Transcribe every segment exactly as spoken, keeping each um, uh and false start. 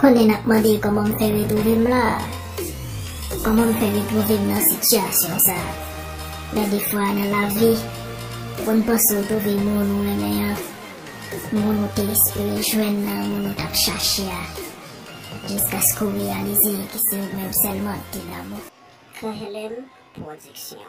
Konnen n ap mande kòman m fè retwouve m la. Kòman m fè retwouve m nan sitiyasyon sa? Gen de fwa nan lavi, pou n panse w twouve moun ou renmen an, moun ou te espere jwenn nan, moun ou t ap chache a, jiskaske w reyalize ke se ou menm sèlman ki te lanmou. K L M Production.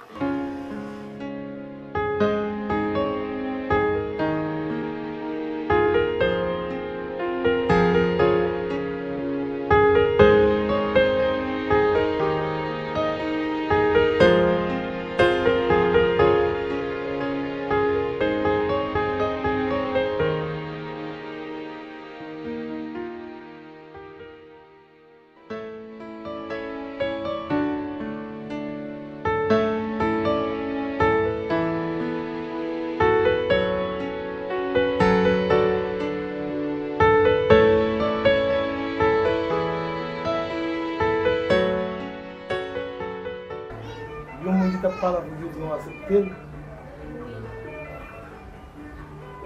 Yon moun ki t ap pale avè w jodi a, w aksepte l?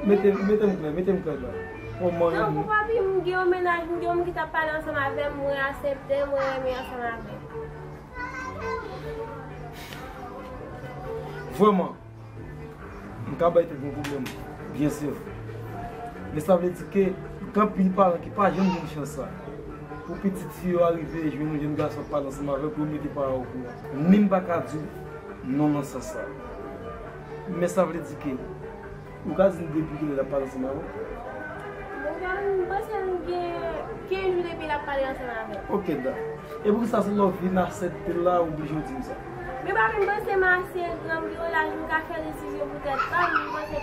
Mete, mete m klè, mete m klè la. Kòman yon moun... Tankou papi, m gen yon mennaj, m gen yon moun ki t ap pale ansanm avè m, mwen aksepte, mwen renmen ansanm avè l. Vrèman, m ka bay tèt mwen pwoblèm, byen sè. Men sa vle di ke gen anpil paran ki pa janm jwenn chans sa. Pou pitit fi yo arive jwenn yon jèn gason ap pale ansanm avè l, pou yo mete paran yo okouran. Ni m pa ka di w non nan sans sa. Men sa vle di ke ou ka di m depi kilè l ap pale ansanm avè w? Mwen, m panse m gen kenz jou depi l ap pale ansanm avè m. Ok, da. E poukisa se lè w vin aksepte l la, ou oblije w di m sa? Men papi, m panse m ase gran, m gen yon laj, m ka fè desizyon pou tèt pa m. M panse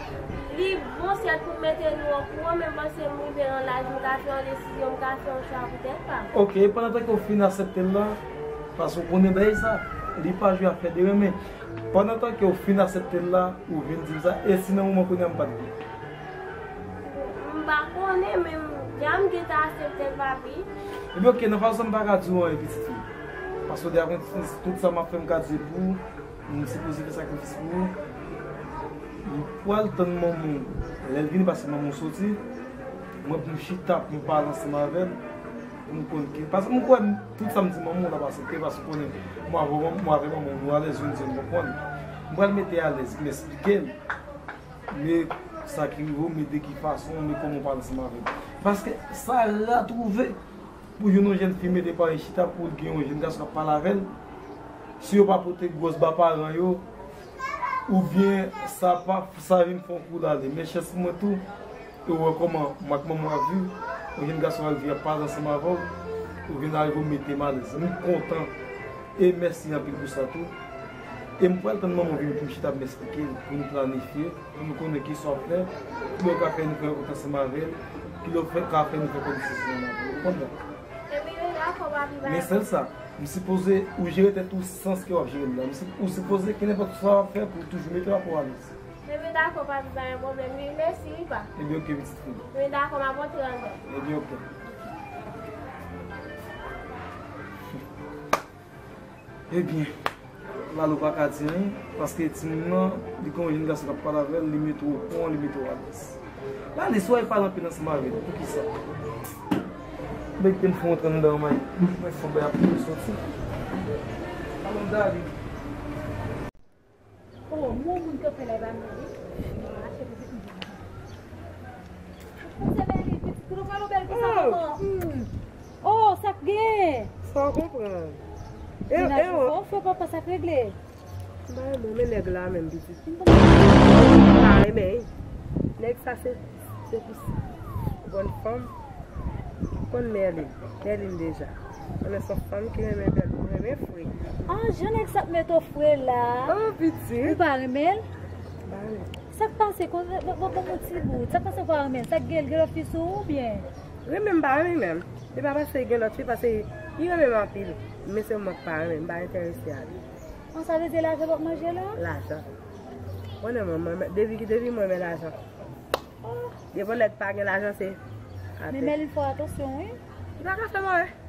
li bon, sèt, pou m mete nou okouran, men m panse m rive nan laj, m ka fè yon desizyon, m ka fè yon chwa pou tèt pa m. Ok, pandan tan ke w fin aksepte l la, paske w konnen bagay sa, li pa jwe afè de renmen. Pandan tan ke w fin aksepte l la, ou vin di m sa, e si nan moman kounye a m pa t byen? M pa konnen, men m, deja m gentan aksepte l, papi. Ebyen, ok, nan fason sa m pa ka di w anyen, pitit fi. Paske w deja konn tout sa m ap fè, m ka di w pou ou. M sipoze fè sakrifis pou ou. M pral tann manman w lè l vini, paske manman w soti. Mwen, pou m chita, pou m pale ansanm avè l, pou m konn ki, paske m kwè tout sa m di manman w l ap aksepte, paske w konnen, mwen avè, mwen avè manman w, nou alèz, youn di m konprann. M pral mete alèz, m eksplike l. Men sa ki rive w, men de ki fason, men kòman w pale ansanm avè l. Paske sa ra twouve pou jwenn yon jèn fi mete paran l chita pou l gen yon jèn gason k ap pale avè l. Si yo pa pote gwòs ba paran yo, oubyen sa pa, sa vin fè yon kou l ale. Men chans pou mwen tou, e w wè kòman m ak manman w ap viv, yon jèn gason al viv ap pale ansanm avè w, ou vin arive w mete m alèz. M kontan. E mèsi anpil pou sa tou. E m pral tann manman w vini pou m chita pou m eksplike l, pou nou planifye, pou nou konnen kisa w ap fè, kilè w ka fè nou fè rankont ansanm avè l, kilè w fè, ka fè nou fè konesans ansanm avè l. Ou konprann sa? Ebyen, dakò, papi, pa... Men sèl sa, m sipoze ou jere tèt ou sans ke w ap jere l la. M si-, ou sipoze, kenenpòt sa w ap fè, pou w toujou mete w ap alèz. Ebyen, dakò, papi, pa gen pwoblèm. Wi, mèsi, wi, pa. Ebyen, ok, pitit fi m. Wi, dakò, m ap antre anndan. Ebyen, ok. Ebyen, Lalo pa ka di anyen, paske timoun nan, li gen yon jèn gason k ap pale avè l, li mete w okouran, li mete w alèz. Lalo, si w al pale anpil ansanm avè l, poukisa? Mèt gen fè w antre anndan may, mèt fè w bay ap soti. Alon dali. Oh, mon moun kanpe la, e pa mwen, wi. Mache pou pitit mwen. Ou panse Mèlin pitit, ou pral bèl konsa, manman? Hmm. Oh, sa k gen? Sa w konprann. E, mennaj e, ou fè, ou fè papa, sa k regle? M pa renmen men nèg la menm, pitit. M pa renmen. Nèg sa se, se pou bòn fanm. Konn Mèlin. Mèlin deja. Konnen se yon fanm ki renmen bèl, renmen fre. Ah, jan nèg sa ap mete w fre la. Oh, pitit. Ou pa renmen l? M pa renmen. Sa k pase? Bon, bon, bon, bon, ti bout. Sa k pase ou pa renmen l? Sa k gen, l gen lòt fi sou ou oubyen? Renmen m pa renmen menm. Se pa paske gen lòt fi, paske li renmen m anpil. Men se mwen k pa renmen, m pa enterese a li. An, sa vle di lajan w ap manje la? Lajan. Konnen mwen, mwen, depi, depi mwen renmen lajan. Oh. Depi yon nèg pa gen lajan, se atè. Men Mèlin fè w atansyon, wi. Li pa ka fè m anyen.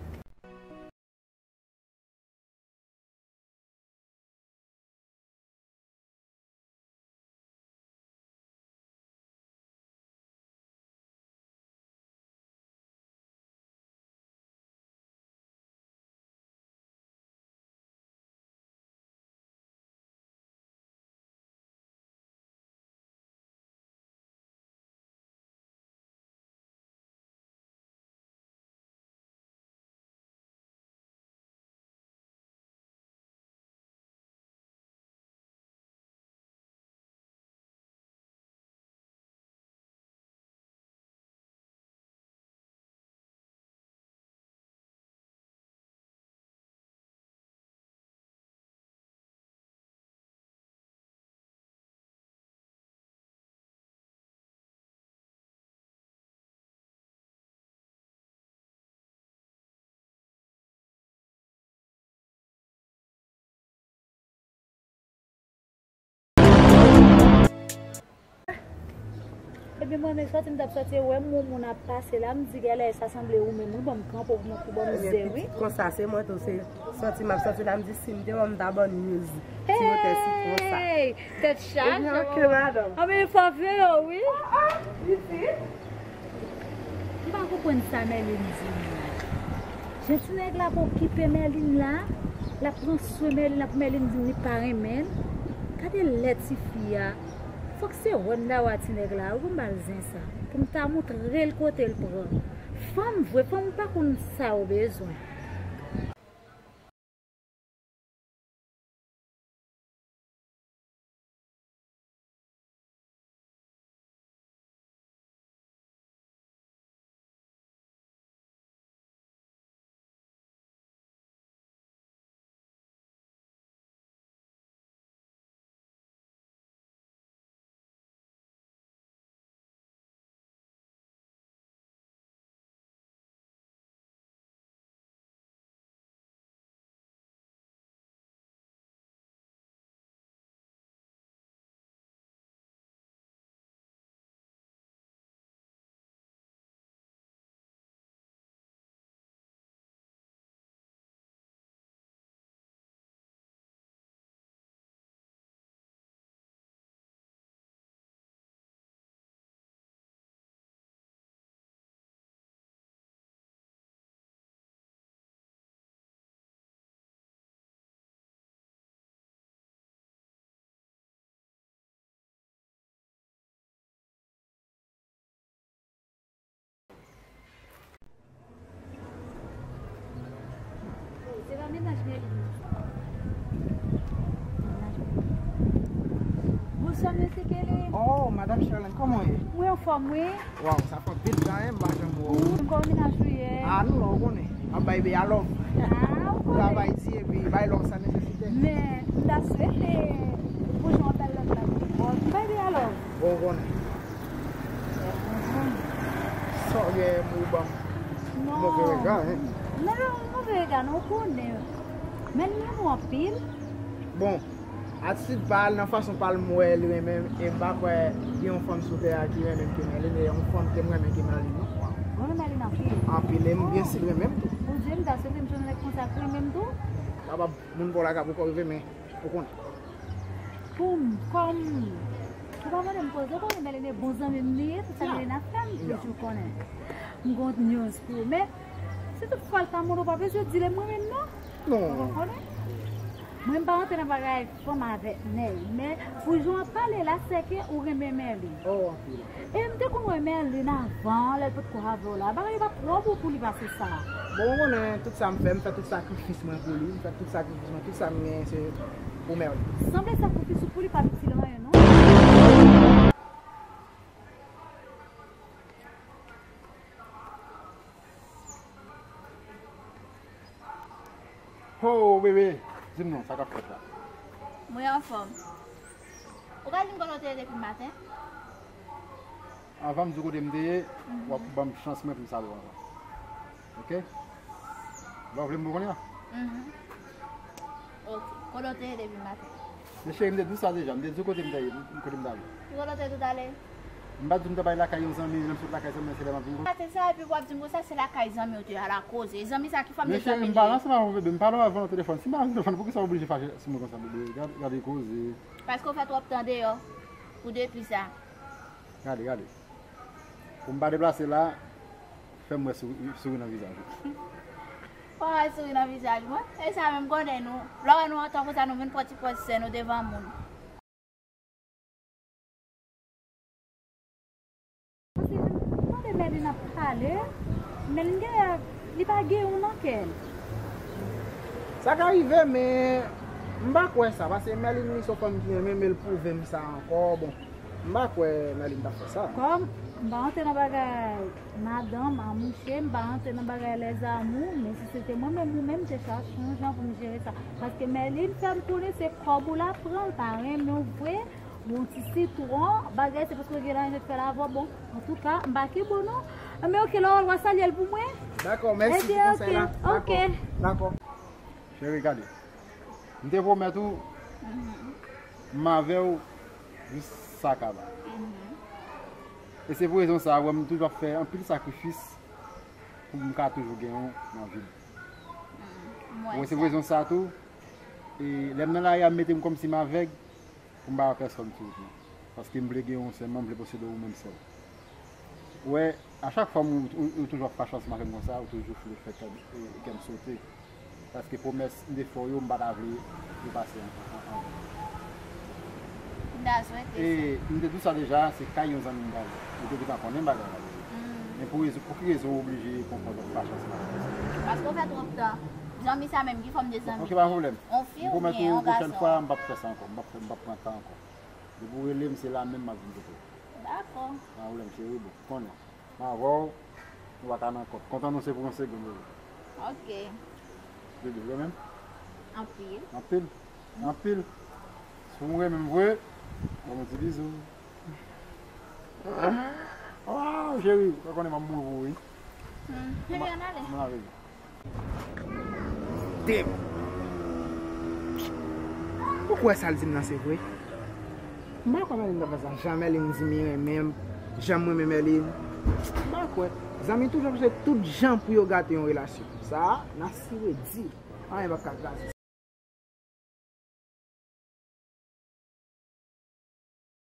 Ebyen, mwen menm, sòti m t ap sòti, wè m wè yon moun ap pase la, m di, "Gèlè, sa sanble ou menm, wi, ban m kanpe w pou mwen, pou ban m zen, wi." Ebyen, pitit konsa, se mwen tou, se sòti m ap sòti la, m di, "Si m te wè w, m ta ban n news." Ti wotè si konsa. Hey! Tèt chaje, ebyen, ok, madanm. Anben, fò veye w, wi. Ah, ah, pitit. M pa konprann sa Mèlin di m nan. Jan ti nèg la ap okipe Mèlin la, l ap pran swen Mèlin la pou Mèlin di m li pa renmen l. Gade lè tifi a. Fòk se wè m ta wè ti nèg la wi pou m ba l zen sa. Pou m ta montre l kote l pran. Fanm vre, fanm pa konn sa yo bezwen. Se pa mennaj Mèlin nan. Mennaj Mèlin. Bonswa, mesye Kelly. Oh, Madam Sherlyn, kòman w ye? Mwen anfòm, wi. Waw, sa fè anpil tan, hein, m pa janm wè w. Wi, m kwè mennaj ou ye. Ah, nou la, ou konnen. Ap bay bebe a love. Ah, ou konnen. Travay di epi bay love sa nesesite. Men, m ta swete pou jan w ap bay love la. Bon, m bay bebe a love. Bon, ou konnen. Sa w gen pou w ban m move rega, hein? Non, non, move rega, non, ou konnen. Men l renmen w anpil. Bon, atitid pa l, nan fason pa l, m wè li renmen m, e m pa kwè gen yon fanm sou tè a ki renmen m ke Mèlin, e yon fanm ke m renmen ke Mèlin, non. Ou renmen Mèlin anpil? Anpil, e m byen si l renmen m tou. Bondye, m ta swete m jwenn nèg konsa ki renmen m tou. Kapab, moun pa w la ka poko rive, men ou konnen. Pou m, kòm, ou pa mande m koze, ou konnen Mèlin e bon zanmi m li ye, tout sa Mèlin ap fè, m toujou konnen. M gon news pou ou, men, si tout fwa l ta mande, ou pa bezwen di l e mwen menm, non. Non. Ou konnen? Mwen, m pa rantre nan bagay fanm avèk nèg, men pou jan w ap pale la, sèke ou renmen Mèlin. Oh, anpil. E m te konn wè Mèlin avan, lè l potko avè w la. Bagay yo pa t twò bon pou li pase sa. Bon, ou konnen tout sa m fè, m fè tout sakrifis mwen pou li, m fè tout sakrifis mwen, tout sa m genyen se pou Mèlin. Sanble sakrifis ou pou li pa t itil anyen, non. Ho, bebe, di m non, sa k ap fèt la? Mwen anfòm. Ou ka di m kote w te ye depi maten? Anvan m di w kote m te ye, w ap ban m chans mwen pou m salye w anvan. Ok? La w vle m pou kounye a? Mhm. Ok. Kote w te ye depi maten? Men cheri, m te di w sa deja, m te di w kote m te ye, kote m t ale. Ki kote w te di w t ale? M pa t di w m t ap al lakay yon zanmi, lè m sot lakay zanmi an, se lè m ap vin konsa. Maten sa, epi w ap di m konsa, se lakay zanmi w te al a koze. Zanmi sa ki fanm de zanmi li ye? Men cheri, m pale ansanm avè w, bebe, m pale w avan nan telefòn. Si m pa nan telefòn, poukisa w oblije fache sou mwen konsa, bebe? Gade, gade koze. Paske w fè twòp tan deyò pou depi sa. Gade, gade. Pou m pa deplase la, fè m wè souri, souri nan vizaj ou. Fò w wè souri nan vizaj mwen. E sa menm, konnen nou. Lè w wè nou antan konsa, nou vin pran ti pòz sè nou devan moun. Paske m tande Mèlin ap pale, Mèlin genlè li pa gen yon nan kè l. Sa ka rive, men m pa kwè sa, paske Mèlin li se yon fanm ki renmen m, e l pwouve m sa ankò. Bon, m pa kwè Mèlin t ap fè sa. Kòm m pa rantre nan bagay madanm a mouche, m pa rantre nan bagay lèzamou, men si se te mwen menm ou menm, m te chache yon jan pou m jere sa. Paske Mèlin fè m konnen se kòb ou l ap pran, l pa renmen w vre, yon ti sitwon, bagay se paske w gen lajan w fè l avè w. Bon, antouka, m pa ke bon non. Men oke, lè w al w a salye l pou mwen. Dakò, mèsi pou konsèy la. Ebyen, oke, dakò. Dakò. Cheri, gade. M te pwomèt ou, m avè w jis sa kaba. E se pou rezon sa a, w wè m toujou ap fè anpil sakrifis pou m ka toujou gen w nan vi m. Ou wè, se pou rezon sa a tou, e lè m nan lari a, m mete m kòmsi m avèg pou m pa wè pèsonn sou wout mwen. Paske m vle gen w sèlman, m vle posede w menm sèl. Ou wè, a chak fwa m, ou, ou, ou toujou ap fache ansanm avè m konsa, ou toujou vle fè kè m, e, kè m sote. Paske pwomès m te fè w yo, m pa ta vle yo pase an, an, an ven. M ta swete sa. E m te di w sa deja, se kay yon zanmi m prale. Ou te gentan konnen bagay la. Men pou rezon, pou ki rezon ou oblije pran pòz ap fache ansanm avè m? Paske w fè twòp tan. Zanmi sa menm, ki fòm de zanmi? Ok, pa pwoblèm. On fi oubyen on gason? M pwomèt ou, pwochèn fwa, m p ap fè sa ankò. M p ap fè, m p ap pran tan ankò. Depi w rele m, se la menm m ap vin kote w. Dakò. Pa pwoblèm, cheri, bon, konnen. M avè w, nou pa ka nan kont. Kont an nou se pou yon segonn, bebe. Ok. Bebe, ou renmen m? Anpil. Anpil? Anpil? Si w renmen m vre, ban m yon ti bizou. Waw, cheri, ou pa konnen m ap mouri pou ou, wi. Hmm, cheri, ann ale. M ale. Damn. Ou kwè sa l di m nan se vre? M pa kwè Merline t ap fè sa. Jan Merline di m li renmen m, jan m renmen Merline. M pa kwè. Zanmi toujou ap chèche tout jan pou yo gate yon relasyon. Sa a, n asire di, anyen p ap ka kraze